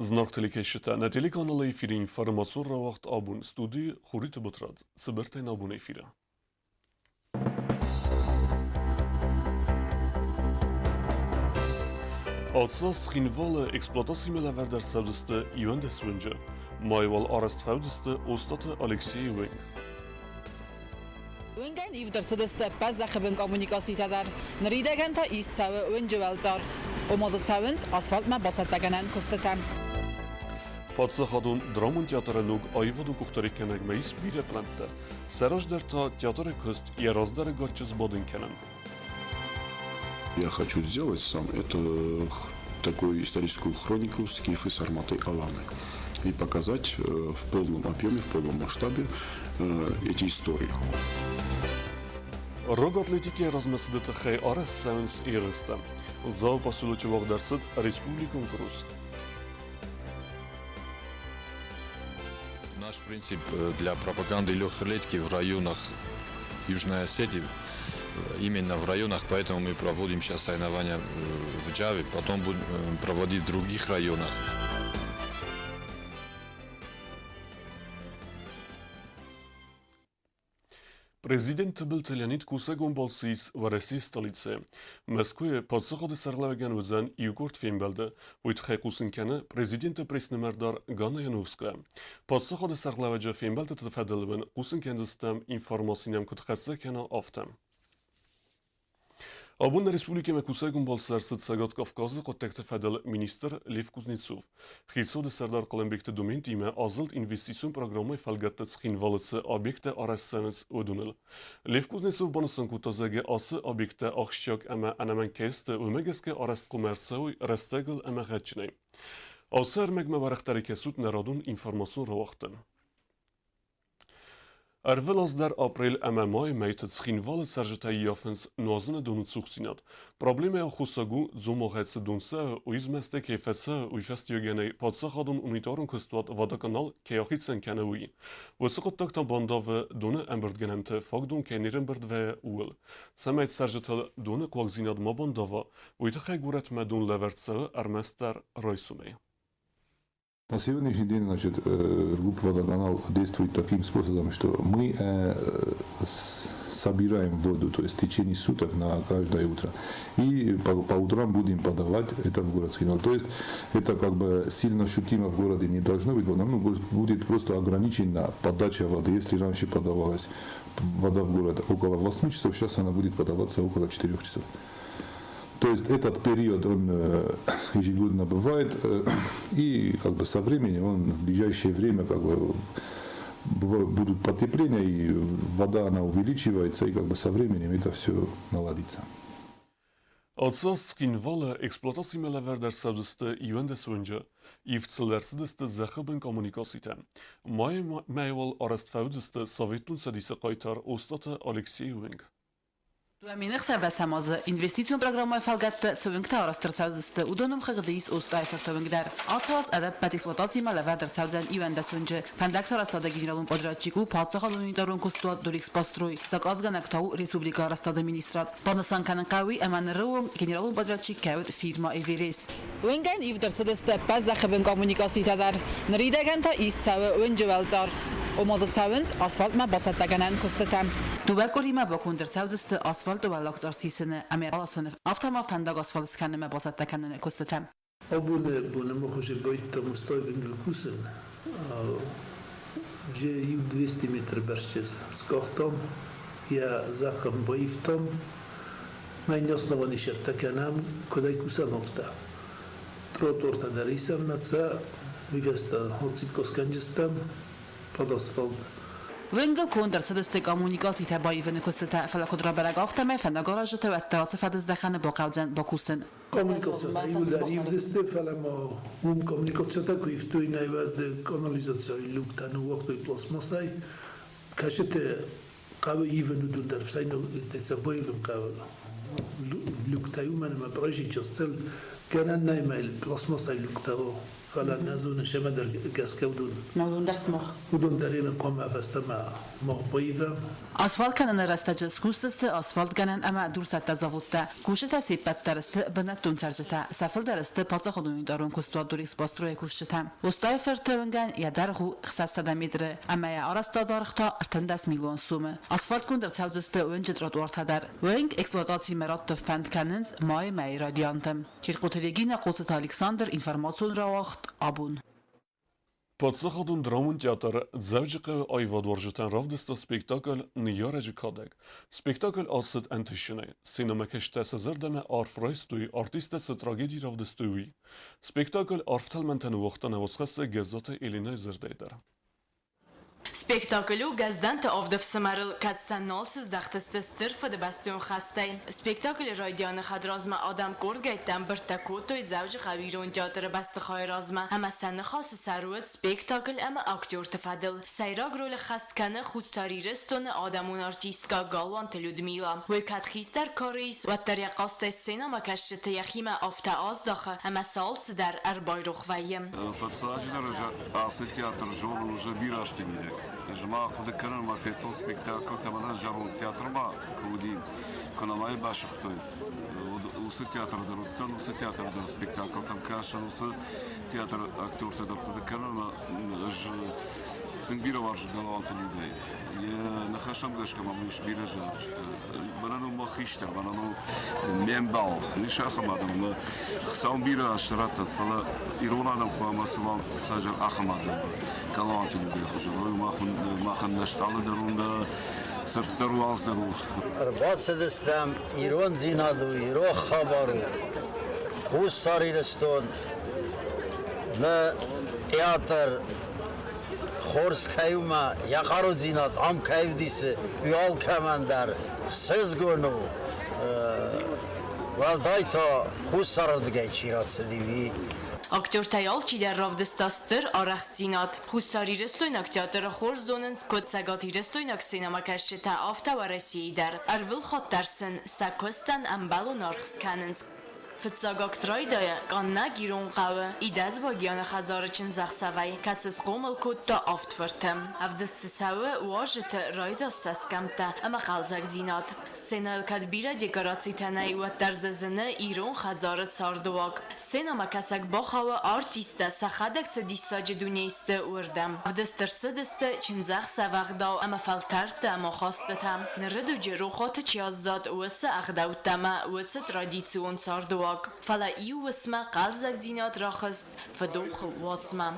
Зынаргъ телекӕсджытӕ, нӕ телеканалы эфиры информацион рауагъд абон студийы Хуриты Батрадз. Цыбыртӕй нӕ абон эфиры. Ацы аз Цхинвалы эксплуатацимӕ лӕвӕрд ӕрцӕудзысты 11 уынджы. Майы уал арӕзт фӕуыдзысты Остъаты Алексейы уынг. Уынгӕн ивд ӕрцыдысты ӕппӕт зӕххыбын коммуникацитӕ дӕр. Ныридӕгӕн та ист цӕуы уынджы уӕлцъар. Ома дзы цӕуынц асфальтмӕ бацӕттӕгӕнӕн куыстытӕ. Паддзахадон драмон театры ног аивадон къухдариуӕггӕнӕгмӕ ис бирӕ пълӕнттӕ. Сӕ раздӕр та театры куыст йӕ раздӕры гаччы сбадын кӕнын. Я хочу сделать сам это такую историческую хронику Скифы, Сарматы, Аланы и показать в полном объеме, в полном масштабе эти истории. Рог атлетикӕйы размӕцыды тыххӕй арӕзт цӕуынц ерыстӕ. Дзауы поселочы уагъд ӕрцыд республикон кросс. Наш принцип для пропаганды легкой атлетики в районах Южной Осетии, именно в районах, поэтому мы проводим сейчас соревнования в Джаве, потом будем проводить в других районах. Президент Тыбылты Леонид кусӕгон балцы ис Уӕрӕсейы столицӕйы. Мӕскуыйы паддзахады сӕргълӕууӕгӕн уыдзӕн иугонд фембӕлды. Уый тыххӕй хъусын кӕны президенты пресс-нымӕрдар Ганна Яновская. Паддзахады сӕргълӕууӕджы фембӕлдтыты фӕдыл уын хъусын кӕндзыстӕм информаци нӕм куыд хӕццӕ кӕна, афтӕ. Абон нӕ республикӕмӕ кусӕгон балцы ӕрцыд Цӕгат Кавказы хъуыддӕгты фӕдыл министр Лев Кузнецов. Хицауады сӕрдар Хъуылымбегты Доментимӕ азылд инвестицион программӕйы фӕлгӕтты Цхинвалы цы объекттӕ арӕзт цӕуынц, уыдоныл. Лев Кузнецов банысан кодта, зӕгъгӕ, ацы объекттӕ ахсджиаг ӕмӕ ӕнӕмӕнг кӕй сты, уымӕ гӕсгӕ арӕзт хъуамӕ ӕрцӕуой рӕстӕгыл ӕмӕ гъӕдджынӕй. Ацы ӕрмӕгмӕ уӕрӕхдӕр кӕсут нӕ радон информацион рауагъдты. Ӕрвылаз дӕр апрель ӕмӕ майы мӕйты Цхинвалы цӕрджытӕ ӕййафынц нуазыны доны цухдзинад. Проблемӕйы аххосаг у, Дзомагъӕ цы дон цӕуы, уый змӕстӕй кӕй фӕцӕуы, уый фӕстиуӕгӕнӕй паддзахадон унитарон куыстуат Водоканал кӕй ахицӕн кӕны, уый. Уыцы хъуыддаг та бандавы, доны ӕмбырдгӕнӕнты фаг дон кӕй не рӕмбырд вӕййы, ууыл. Цӕмӕй цӕрджытыл доны хъуагдзинад ма бандава, уый тыххӕй горӕтмӕ дон лӕвӕрд цӕуы ӕрмӕстдӕр райсомӕй. На сегодняшний день, значит, РГУП «Водоканал» действует таким способом, что мы собираем воду, то есть в течение суток на каждое утро. И по утрам будем подавать это в город Цхинвал. То есть это как бы сильно ощутимо в городе не должно быть, ну, будет просто ограничена подача воды. Если раньше подавалась вода в город около 8 часов, сейчас она будет подаваться около 4 часов. То есть этот период, он ежегодно бывает, и как бы со временем, он в ближайшее время как бы будут потепления, и вода, она увеличивается, и как бы со временем это все наладится. Ацы аз Цхинвалы эксплуатацимӕ лӕвӕрд ӕрцӕудзысты 11 уынджы. Ивд сыл ӕрцыдысты зӕххы бын коммуникацитӕ. Майы мӕйы уал арӕзт фӕуыдзысты Советон Цӕдисы хъайтар Остъаты Алексейы уынг. 2016 азы инвестицион программӕйы фӕлгӕтты цы уынгтӕ арӕзт ӕрцӕудзысты, уыдоны хыгъды ис Остъайы-фырты уынг дӕр. Ацы аз ӕдӕппӕт эксплуатацимӕ лӕвӕрд ӕрцӕудзӕн 11 уынджы. Фӕндӕгты арӕзтады генералон подрядчик у паддзахадон унитарон куыстуат Дорэкспострой, заказгӕнӕг та у республикӕйы арӕзтады министрад. Банысан кӕнын хъӕуы, ӕмӕ ныры онг генералон подрядчик кӕй уыд фирмӕ Эверест. Уынгӕн ивд ӕрцыдысты ӕппӕт зӕххыбын коммуникацитӕ дӕр. Ныридӕгӕн та ист цӕуы уынджы уӕлцъар. Ома дзы цӕуынц асфальтмӕ бацӕттӕгӕнӕн куыстытӕ. Дыууӕ къуыримӕ баконд ӕрцӕудзысты асфальты уӕллаг цъар сисыны ӕмӕ аласыны, афтӕ ма фӕндаг асфальт скӕнынмӕ бацӕттӕ кӕныны куыстытӕ. Абоны боны ма хуызы байдыдтам Устайвынгыл кусын. Же иу 200 метры бӕрц скъахтам, йӕ зӕххӕн баивтам. Мӕн основани сӕттӕ кӕнӕм, куыдӕй кусӕм, афтӕ. Тротуартӕ дӕр исӕм нӕ цӕ, уый фӕстӕ отсидко скӕнджыстӕм под асфальт. Уынгыл конд ӕрцыдысты коммуникацитӕ баивыны куыстытӕ, фӕлӕ куыд рабӕрӕг, афтӕмӕй фӕндагаразджыты уӕддӕр ацы фӕдыздӕхӕны бахъӕудзӕн бакусын. Коммуникацитӕ иуылдӕр ивдысты, фӕлӕ ма уым коммуникацитӕ куы ивтой, нӕ уӕд канализацийы люктӕ ныууагътой пластмассӕй. Кӕсыты хъӕуы ивын уыдон дӕр ӕфсӕйнаг боивын хъӕуы люктӕй, уымӕн ӕмӕ проезжий частыл. Гӕнӕн нӕй ма йыл пластмассӕй люктӕ у, фӕлӕ нӕ зонын семӕ дӕр гӕсгӕ уыдон. Нӕ уыдон дӕр сымах. Уыдон дӕр йемӕ хъуамӕ фӕстӕмӕ мах баивӕм. Асфальт кӕныны рӕстӕджы скусдзысты асфальтгӕнӕн ӕмӕ дурсӕттӕ заводтӕ. Кусджытӕ се ппӕт дӕр сты бынӕттон цӕрджытӕ, сӕ фылдӕр сты паддзахадон унитарон куыстуат Дорэкспострой-ы кусджытӕ. Остъайы-фырты уынгӕн йӕ дӕргъ у 600 метры ӕмӕ йӕ арӕзтады аргъ та 13 милуан сомы. Асфальтгонд ӕрцӕудзысты уынджы тротуартӕ дӕр. Уынг эксплуатацимӕ радты фӕнд кӕнынц майы мӕйы райдианты. Теркъоты Регинӕ, Хъоцыты Александр, информацион рауагъд «Абон». Паддзахадон драмон театр Дзӕуджыхъӕуы аивадуарзджытӕн равдыста спектакль «Ныййарӕджы кадӕг». Спектакль ацыд ӕнтыстджынӕй. Сценӕмӕкӕсджытӕ сӕ зӕрдӕмӕ арф райстой, артисттӕ цы трагеди равдыстой, уый. Спектакль арф тӕлмӕнтӕ ныууагъта нӕуӕдзхӕссӕг Гӕззаты Элинӕйы зӕрдӕйы дӕр. Спектакль у Гӕздӕнты авд ӕфсымӕрыл, кӕд сӕ нал сыздӕхтысты Стыр Фыдыбӕстон хӕстӕй. Спектаклы райдианы хӕдразмӕ адӕм къордгӕйттӕ ӕмбырдтӕ кодтой Дзӕуджыхъӕуы Ирон театры бӕстыхайы размӕ ӕмӕ сӕ ныхасы сӕр уыд спектакль ӕмӕ актерты фӕдыл. Сӕйраг ролы хӕст кӕны Хуссар Ирыстоны адӕмон артисткӕ Галуанты Людмила. Уый кӕд хистӕр кары ис, уӕддӕр йӕ хъазтӕй сценӕмӕкӕсджыты йӕхимӕ афтӕ аздахы, ӕмӕ сӕ алцыдӕр ӕрбайрох вӕййы. Фыццаджыдӕр ӕз ацы театр зонын уже бирӕ азты мидӕг. Ӕз ма хъуыды кӕнын, мӕ федтон спектакльтӕ мӕнӕ зӕронд театрмӕ куы уыди, куы нӕм ӕй басыгътой, уыцы театр дӕр уыдтӕн, уыцы театры дӕр спектакльтӕм кӕсын, уыцы театры актертӕ дӕр хъуыды кӕнын ӕмӕ ӕз тынг бирӕ уарзын Галуанты Людӕйы. Йӕ ныхӕстӕм гӕсгӕ мӕм ис бирӕ зарджытӕ. Мӕнӕн у мӕ хистӕр, мӕнӕн у ме мбал. Ис ахӕм адӕм ӕмӕ Хуыцау бирӕ азты раттӕд, фӕлӕ ирон адӕм хъуамӕ цы уа фыццаджы ахӕм адӕм Галуанты Людӕйы хуызӕн. Уый махӕн нӕ стъалы дӕр у, нӕ цырт дӕр у, алц дӕр у. Ӕрбацыдыстӕм ирондзинад у, ирон хабар у. Хуссар Ирыстон нӕ театр хорз кӕй у мӕ йӕ хъарудзинад ам кӕй ӕвдисы, уый алкӕмӕн дӕр ӕхсызгон у. Уӕлдай та хуссарырдыгӕй чи рацыди, уый. Актертӕй алчидӕр равдыста стыр арӕхстдзинад. Хуссарирыстойнаг театры хорз зонынц куыд цӕгатирыстойнаг сценӕмӕкӕсджытӕ, афтӕ Уӕрӕсейы дӕр. Ӕрвылхатт дӕр сын сӕ куыстӕн ӕмбӕлон аргъ скӕнынц. Фыццаг акт райдайы къаннӕг ирон хъӕуы идӕдз Багианы хӕдзары чындзӕхсӕвӕй, кӕцы схъомыл кодта авд фырты. Ӕвдыст дзы цӕуы уазджыты райдзаст цӕсгӕмттӕ ӕмӕ хъӕлдзӕгдзинад. Сценӕйыл кӕд бирӕ декорацитӕ нӕй, уӕддӕр дзы зыны ирон хӕдзары цардыуаг. Сценӕмӕкӕсӕг бахауы артисттӕ сӕхӕдӕг цы диссаджы дунейы сты, уырдӕм. Ӕвдыст ӕрцыдысты чындзӕхсӕв ӕгъдау ӕмӕ фӕлтӕрдтӕ ӕмӕ хӕстытӕ. Ныры дуджы рохуаты чи аззад, уыцы ӕгъдӕуттӕ ӕмӕ уыцы традицион цардыуаг. Фӕлӕ иу уысмӕ хъӕлдзӕгдзинад рахызт фыдохы уацмӕ.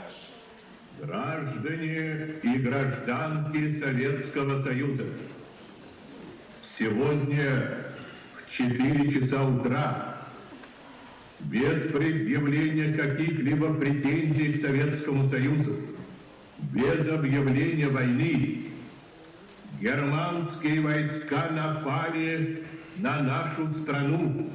Граждане и гражданки Советского Союза, сегодня в 4 часа утра без предъявления каких-либо претензий к Советскому Союзу, без объявления войны, германские войска напали на нашу страну.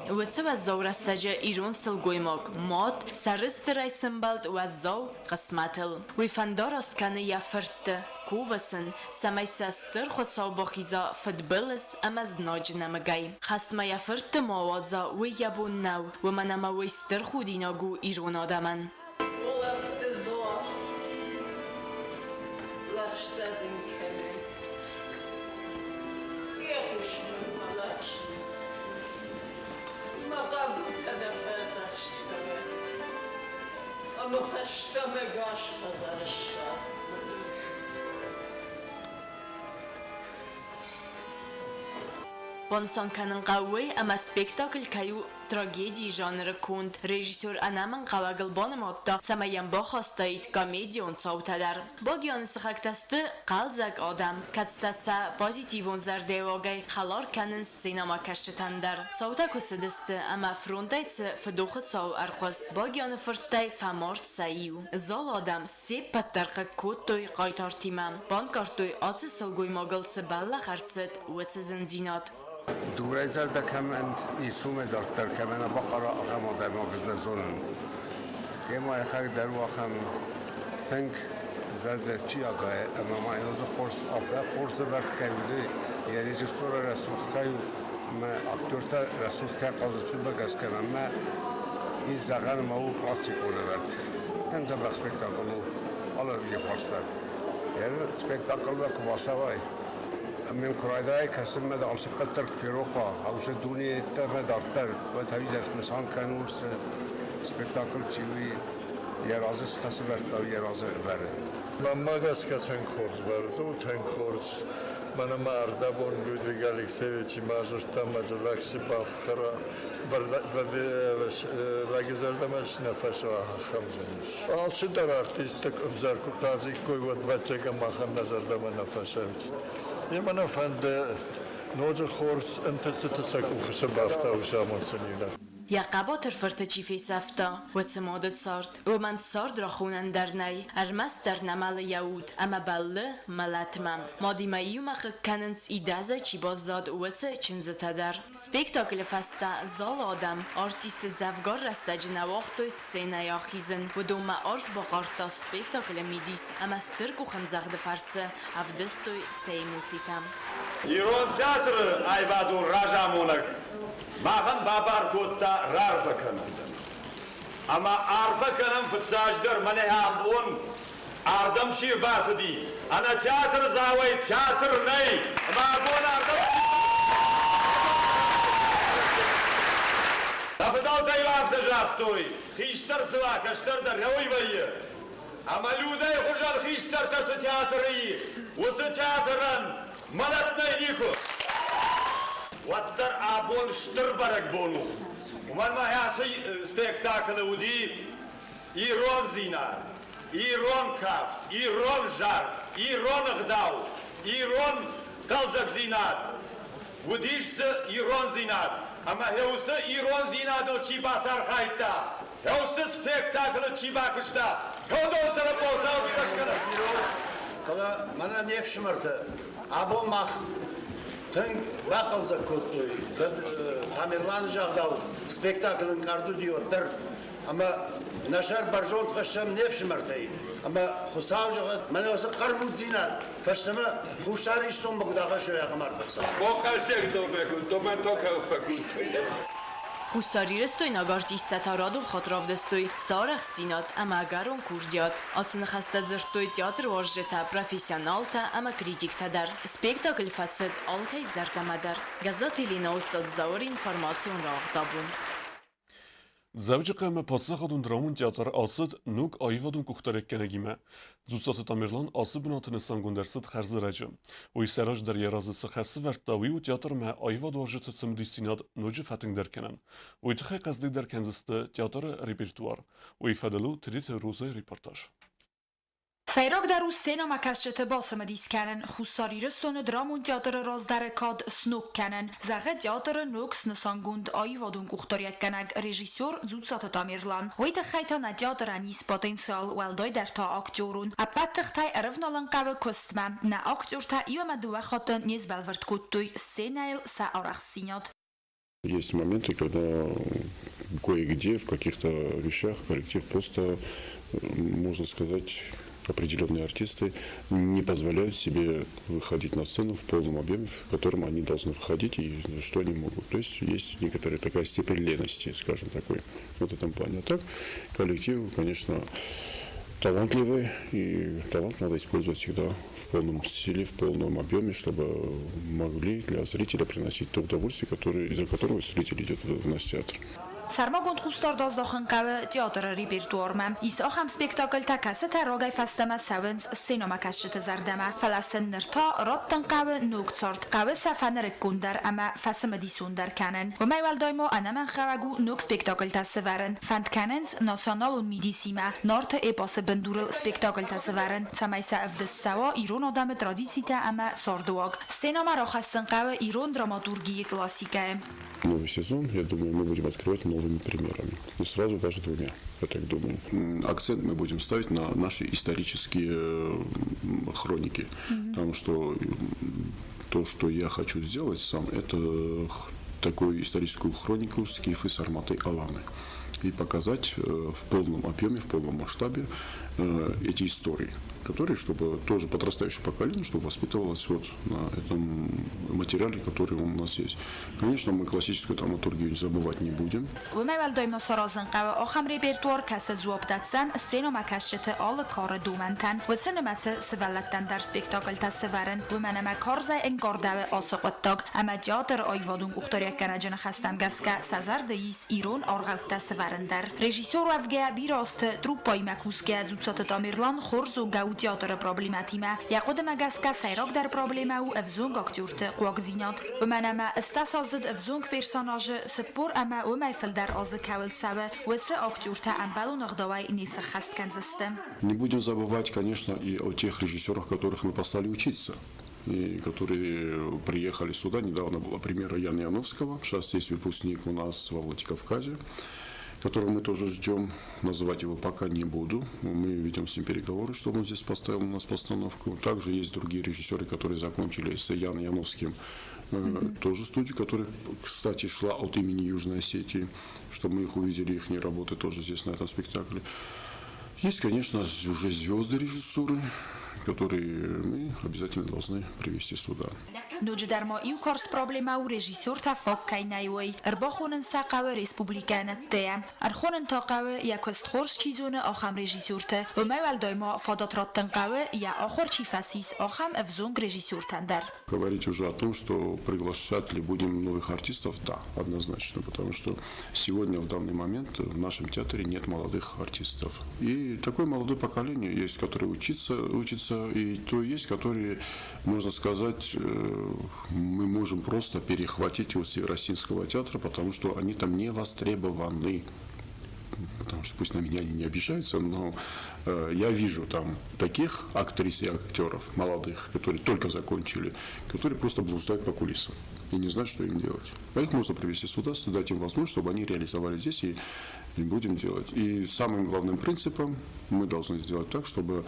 Уыцы уӕззау рӕстӕджы ирон сылгоймаг, мад, сӕрыстырӕй сӕмбӕлд уӕззау хъысмӕтыл. Уый фӕндараст кӕны йӕ фыртты, кувы сын, цӕмӕй сӕ Стыр Хуыцау бахиза фыдбылыз ӕмӕ знаджы нӕмыгӕй. Хӕстмӕ йӕ фыртты ма уадза, уый йӕ бон нӕу, уымӕн ӕмӕ уый стыр худинаг у ирон адӕмӕн. Улӕфты дзуар, лӕгъстӕ дын кӕны. Фехъус мын мӕ лӕгъстӕ. Мӕ хъӕбултӕ дӕ фӕдзӕхстӕуӕд. Ӕмӕ фӕстӕмӕ гас хӕдзары ссардтой. Банысан кӕнын хъӕуы уый, ӕмӕ спектакль кӕй у трагедийы жанры конд. Режиссер ӕнӕмӕнгхъӕуӕгыл банымадта, цӕмӕй йӕм бахастаид комедион цаутӕ дӕр. Багианы сыхӕгтӕ сты хъӕлдзӕг адӕм, кӕцытӕ сӕ позитивон зӕрдӕуагӕй хӕлар кӕнынц сценӕмӕкӕсджытӕн дӕр. Цаутӕ куы цыдысты ӕмӕ фронтӕй цы фыдохы цау ӕрхъуыст, Багианы фырттӕй фӕмард сӕ иу. Зал адӕм се ппӕт дӕр хъыг кодтой хъайтартимӕ, банкъардтой, ацы сылгоймагыл цы бӕллӕх ӕрцыд, уыцы зындзинад. Дурӕй зӕрдӕ кӕмӕн исумӕ дарддӕр кӕмӕн бахъара, ахӕм адӕймаг ӕз нӕ зонын. Темӕ йӕхӕдӕг дӕр у ахӕм тынг зӕрдӕ чи агайы ӕмӕ ма йын хорз, афтӕ хорз ӕвӕрд кӕй уыди, йӕ режиссеры рӕсугъд кӕй у. Ӕмӕ актертӕ рӕсугъд кӕй хъазынц, гӕсгӕ ӕмӕ ис зӕгъӕн ӕмӕ у классикон ӕвӕрд. Тынг дзӕбӕх спектакль у алы фарс дӕр. Спектаклмӕ куы бацӕуай, ӕмӕ йӕм куы райдайай кӕсынмӕ дӕ алцыппӕт дӕр куы ферох уа, уыцы дуне йеддӕмӕ дарддӕр, уӕд ӕви нысан кӕны цы спектакль чи у, йӕ разы цы хӕс ӕвӕрдта, йӕ разы ӕвӕры. Мӕнмӕ гӕсгӕ тынг хорз вӕрд у, тынг хорз. Мӕнӕ ма ӕрдӕбон Людвиг Алексеевичимӕ дзырдтам, ӕз лӕгсы бафхӕра, лӕджы зӕрдӕмӕ цы нӕ фӕцӕуа, ахӕм зын ис. Алцыдӕр артисттӕ ӕвзӕр куы хъазиккой, уӕд ӕвӕццӕгӕн махӕн нӕ зӕрдӕмӕ нӕ фӕцӕуид. Йемӕ нӕ фӕнды ноджы хорз ӕнтыстыты сӕ къухы цы бафта, уыцы амонд сын и. Йӕ хъӕбатыр фырты чи фесӕфта, уыцы мады цард. Уымӕн цард рахонӕн дӕр нӕй, ӕрмӕстдӕр нӕ мӕлы йӕ уд ӕмӕ бӕллы мӕлӕтмӕ. Мадимӕ иумӕ хъыг кӕнынц, идӕдзӕй чи баззад, уыцы чындзытӕ дӕр. Спектаклы фӕстӕ залы адӕм артисты дзӕвгар рӕстӕджы нӕ уагътой сценӕйы ахизын. Уыдонмӕ арф бахъардта спектаклы мидис ӕмӕ стыр къухӕмдзӕгъды фӕрцы ӕвдыстой сӕ эмоцитӕ. Ирон театры аивадон разамонӕг махӕн бабар кодта раарфӕ кӕнын. Ӕмӕ арфӕ кӕнӕм фыццаджыдӕр мӕнӕ абон ардӕм чи рбацыди, ӕнӕ театрдзауӕй театр нӕй, ӕмӕ абон ардӕм Нӕ фыдӕлтӕ-иу афтӕ загътой, хистӕр цы уа, кӕстӕр дӕр уый вӕййы. Ӕмӕ Людӕйы хуызӕн хистӕртӕ цы театры и, уыцы театрӕн мӕлӕт нӕй никуы. Уӕддӕр абон стыр бӕрӕгбон у. Уымӕн ма ацы спектаклы уыди ирондзинад, ирон кафт, ирон зард, ирон ӕгъдау, ирон хъӕлдзӕгдзинад. Уыдис дзы ирондзинад, ӕмӕ уыцы ирондзинадыл чи бацархайдта, уыцы спектаклы чи бакуыста, уыдон сӕраппон бирӕ Фӕлӕ мӕнӕ не фсымӕртӕ, абон мах тынг бахъӕлдзӕг кодтой, кӕд Тамерланы загъдау спектакль ӕнкъард уыди, уӕддӕр. Ӕмӕ нӕ сӕр бӕрзонд хӕссӕм не фсымӕртӕй. Ӕмӕ Хуыцау зӕгъӕд, мӕнӕ уыцы хъӕрмуддзинад фӕстӕмӕ Хуссар Ирыстонмӕ куыд ахӕссой, ахӕм арфӕ Хуыцау. Хуссарирыстойнаг артисттӕ та радон хатт равдыстой сӕ арӕхстдзинад ӕмӕ ӕгӕрон курдиат. Ацы ныхӕстӕ дзырдтой театруарзджытӕ, профессионалтӕ ӕмӕ критиктӕ дӕр. Спектакль фӕцыд алкӕй зӕрдӕмӕ дӕр. Гӕззаты Еленӕ Остъаты Зауыр информацион рауагъдабон. Дзӕуджыхъӕумӕ паддзахадон драмон театр ацыд ног аивадон къухдарӕггӕнӕгимӕ. Дзуццаты Тамерлан ацы бынаты нысангонд ӕрцыд хӕрзӕрӕджы. Уый сӕ раздӕр йӕ разы цы хӕс сӕвӕрдта, уый у театрмӕ аивадуарзджыты цымыдисдзинад ноджы фӕтынгдӕр кӕнын. Уый тыххӕй хъӕздыгдӕр кӕндзысты театры репертуар. Уый фӕдыл у Тедеты Розӕйы репортаж. Сӕйрагдӕр у сценӕмӕкӕсджыты бацымыдис кӕнын, Хуссар Ирыстоны драмон театры раздӕры кад сног кӕнын, зӕгъы театры ног снысангонд аивадон къухдариуӕггӕнӕг режиссер Дзуццаты Тамерлан. Уый тыххӕй та нӕ театрӕн ис потенциал, уӕлдайдӕр та актерон. Ӕппӕт тыхтӕй ӕрӕвналын хъӕуы куыстмӕ. Нӕ актертӕ иу ӕмӕ дыууӕ хатты не сбӕлвырд кодтой сценӕйыл сӕ арӕхстдзинад. Есть моменты, когда кое-где в каких-то вещах коллектив просто, можно сказать, определенные артисты не позволяют себе выходить на сцену в полном объеме, в котором они должны выходить и что они могут. То есть есть некоторая такая степень лености, скажем такой, вот в этом плане. А так коллектив, конечно, талантливый, и талант надо использовать всегда в полном стиле, в полном объеме, чтобы могли для зрителя приносить то удовольствие, которое, из-за которого зритель идет в наш театр. Сӕрмагонд хъусдард аздахын хъӕуы театры репертуармӕ. Ис ахӕм спектакльтӕ, кӕцытӕ рагӕй фӕстӕмӕ цӕуынц сценӕмӕкӕсджыты зӕрдӕмӕ, фӕлӕ сын ныр та раттын хъӕуы ног цард, хъӕуы сӕ фӕнырыккондӕр ӕмӕ фӕцымыдисондӕр кӕнын. Уымӕй уӕлдай ма ӕнӕмӕнгхъӕуӕг у ног спектакльтӕ сӕвӕрын. Фӕнд кӕнынц националон мидисимӕ Нарты эпосы бындурыл спектакльтӕ сӕвӕрын, цӕмӕй сӕ ӕвдыст цӕуа ирон адӕмы традицитӕ ӕмӕ цардыуаг. Сценӕмӕ рахӕссын хъӕуы ирон драматургийы классикӕйы. Новый сезон, я думаю, мы будем открывать новыми примерами. И сразу даже двумя, я так думаю. Акцент мы будем ставить на наши исторические хроники. Потому что то, что я хочу сделать сам, это такую историческую хронику Скифы, Сарматы, Аланы. И показать в полном объеме, в полном масштабе эти истории. Который, чтобы тоже подрастающее поколение, чтобы воспитывалось вот на этом материале, который у нас есть. Конечно, мы классическую драматургию забывать не будем. Уымӕй уӕлдай ма саразын хъӕуы ахӕм репертуар, кӕцы дзуапп дӕтдзӕн сценӕмӕкӕсджыты алы кары домӕнтӕн, уыцы нымӕцы сывӕллӕттӕн дӕр спектакльтӕ сӕвӕрын, уымӕн ӕмӕ карзӕй ӕнкъардӕуы ацы хъуыддаг, ӕмӕ театры аивадон къухдариуӕггӕнӕджы ныхӕстӕм гӕсгӕ сӕ зӕрды ис ирон аргъӕуттӕ сӕвӕрын дӕр. Режиссер уӕвгӕйӕ бирӕ азты труппӕимӕ кусгӕйӕ Дзуццаты Тамерлан хорз зонгӕ у театры проблемӕтимӕ. Йӕ хъуыдымӕ гӕсгӕ сӕйрагдӕр проблемӕ у ӕвзонг актерты хъуагдзинад. Уымӕн ӕмӕ ӕстдӕсаздзыд ӕвзонг персонажы 40 ӕмӕ уымӕй фылдӕр азы кӕуыл цӕуы, уыцы актертӕ ӕмбӕлон ӕгъдауӕй не сӕххӕст кӕндзысты. Не будем забывать, конечно, и о тех режиссерах, которых мы послали учиться и которые приехали сюда. Недавно была премьера Яны Яновского. Сейчас есть выпускник у нас во Владикавказе, которого мы тоже ждем. Называть его пока не буду. Мы ведем с ним переговоры, чтобы он здесь поставил у нас постановку. Также есть другие режиссеры, которые закончили с Яном Яновским тоже студию, которая, кстати, шла от имени Южной Осетии, чтобы мы их увидели, их работы тоже здесь на этом спектакле. Есть, конечно, уже звезды режиссуры, которые мы обязательно должны привести сюда. Ноджыдӕр ма иу карз проблемӕ у, режиссертӕ фаг кӕй нӕй, уый. Ӕрбахонын сӕ хъӕуы республикӕйӕн ӕддейӕ. Ӕрхонын та хъӕуы, йӕ куыст хорз чи зоны, ахӕм режиссерты. Уымӕй уӕлдай ма фадат раттын хъӕуы, йӕ ахуыр чи фӕцис, ахӕм ӕвзонг режиссертӕн дӕр. Говорить уже о том, что приглашать ли будем новых артистов, да, однозначно, потому что сегодня, в данный момент, в нашем театре нет молодых артистов. И такое молодое поколение есть, которое учится, учится, и то есть, которые, можно сказать, мы можем просто перехватить у Североосетинского театра, потому что они там не востребованы. Потому что пусть на меня они не обижаются, но я вижу там таких актрис и актеров молодых, которые только закончили, которые просто блуждают по кулисам и не знают, что им делать. А их можно привести сюда, дать им возможность, чтобы они реализовали здесь и будем делать. И самым главным принципом мы должны сделать так, чтобы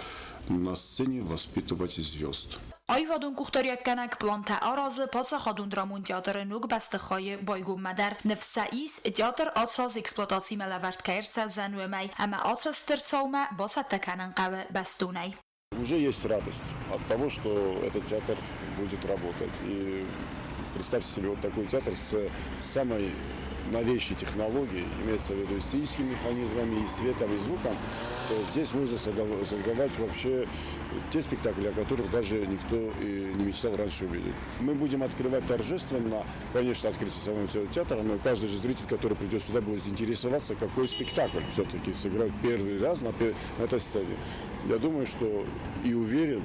на сцене воспитывать звезд. Аивадон къухдариуӕггӕнӕг плантӕ аразы паддзахадон драмон театры ног бӕстыхайы байгоммӕ дӕр. Ныфс сӕ ис, театр ацы аз эксплуатацимӕ лӕвӕрд кӕй ӕрцӕудзӕн, уымӕй, ӕмӕ ацы стыр цаумӕ бацӕттӕ кӕнын хъӕуы бӕстонӕй. Уже есть радость от того, что этот театр будет работать. И представьте себе вот такой театр с самой новейшей технологией, имеется в виду и сценическими механизмами, и светом, и звуком, то здесь можно создавать вообще те спектакли, о которых даже никто и не мечтал раньше увидеть. Мы будем открывать торжественно, конечно, открытие самого театра, но каждый же зритель, который придет сюда, будет интересоваться, какой спектакль все-таки сыграют первый раз на этой сцене. Я думаю, что и уверен,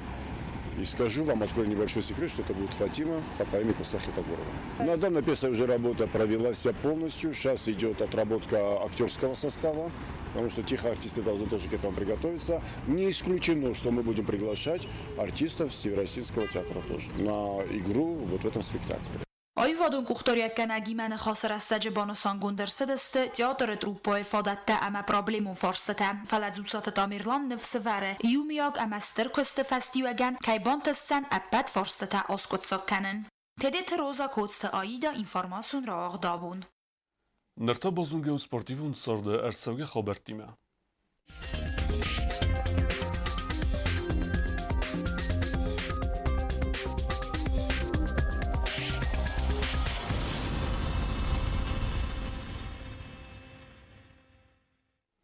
и скажу вам, открою небольшой секрет, что это будет Фатима по поэме Коста Хетагурова. На данной пьесе уже работа провелась вся полностью. Сейчас идет отработка актерского состава, потому что тихо артисты должны тоже к этому приготовиться. Не исключено, что мы будем приглашать артистов Североосетинского театра тоже на игру вот в этом спектакле. Аивадон къухдариуӕггӕнӕгимӕ ныхасы рӕстӕджы банысангонд ӕрцыдысты театры труппӕйы фадӕттӕ ӕмӕ проблемон фарстытӕ. Фӕлӕ Дзуццаты Тамерлан ныфс ӕвӕры, иумиаг ӕмӕ стыр куысты фӕстиуӕгӕн кӕй бантысдзӕн ӕппӕт фарстытӕ аскъуыддзаг кӕнын. Тедеты Роза, Коцты Аида, информацион рауагъд Абон. Ныр та базонгӕ у спортивон царды ӕрцӕугӕ хабӕрттимӕ.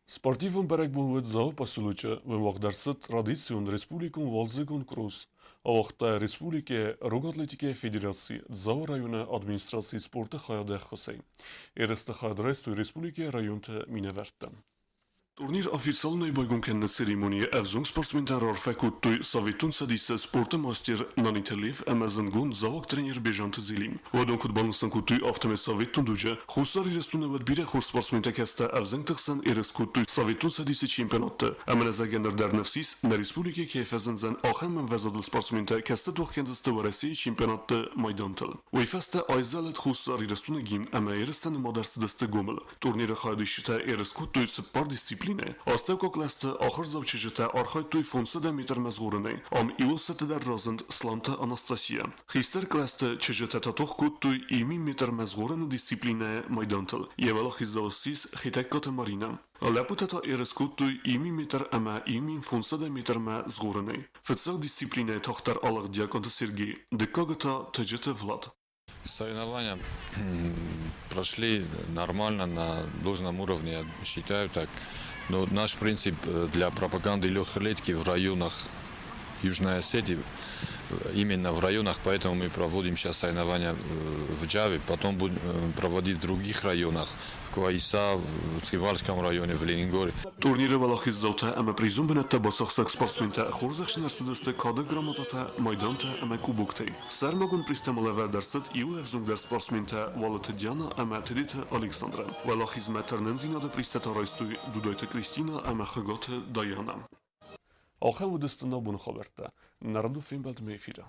Спортивон бӕрӕгбон уыд Дзауы поселочы, уым уагъд ӕрцыд традицион республикон уалдзыгон кросс. Ауагъта республикӕйы рог атлетикӕйы федераци Дзауы районы администрацийы спорты хайады ӕххуысӕй. Ерысты хайад райстой республикӕйы районты минӕвӕрттӕ. Турнир официалонӕй байгом кӕныны церемонийы ӕвзонг спортсментӕн раарфӕ кодтой Советон Цӕдисы спорты мастер Наниты Лев ӕмӕ зындгонд дзауаг тренер Бежанты Зелим. Уыдон куыд банысан кодтой, афтӕмӕй Советон дуджы Хуссар Ирыстоны уӕд бирӕ хорз спортсментӕ кӕцытӕ ӕвзӕнгты хсӕн ерыс кодтой Советон Цӕдисы чемпионатты. Ӕмӕ нӕ зӕгъгӕ ныр дӕр ныфс ис, нӕ республикӕйы кӕй фӕзындзӕн ахӕм ӕмвӕзадыл спортсментӕ, кӕцыты тох кӕндзысты Уӕрӕсейы чемпионатты майдантыл. Уый фӕстӕ айзӕлыд Хуссар Ирыстоны гимн ӕмӕ ерыстӕ нымад ӕрцыдысты гомыл. Турниры хайадисджытӕ ерыс кодтой цыппар дисциплинӕйы. дисциплинӕйы. Астӕуккаг кълӕсты ахуырдзау чызджытӕ архайдтой 500 метрмӕ згъорынӕй. Ам иуыл дӕр разынд Сланты Анастасия. Хистӕр кълӕсты чызджытӕ та тох кодтой 1000 метрмӕ згъорыны дисциплинӕйы майдантыл. Йӕ уӕлахиздзау ссис Хетӕгкаты Маринӕ. Лӕппутӕ та ерыс кодтой 1000 метр ӕмӕ 1500 метрмӕ згъорынӕй. Фыццаг дисциплинӕйы тагъддӕр алыгъд Диакъонты Сергей, дыккагы та Тыджыты Влад. Соревнования прошли нормально, на должном уровне, я считаю так. Но наш принцип для пропаганды легкой атлетики в районах Южной Осетии, именно в районах, поэтому мы проводим сейчас соревнования в Джаве, потом будем проводить в других районах, в Куаиса, в Цхинвальском районе, в Ленингоре. Турниры уӕлахиздзаутӕ ӕмӕ призон бынӕттӕ бацахсӕг спортсментӕ хорзӕхджын ӕрцыдысты кады грамотатӕ, майдантӕ ӕмӕ кубоктӕй. Сӕрмагонд призтӕм лӕвӕрд ӕрцыд иу ӕвзонгдӕр спортсментӕ Уалыты Диана ӕмӕ Тедеты Александрӕн. Уӕлахизмӕ тырнындзинады призтӕ та райстой Дудайты Кристина ӕмӕ Хуыгаты Даяна. Ахӕм уыдысты нӕ боны хабӕрттӕ. Нӕ радон фембӕлдмӕ эфиры.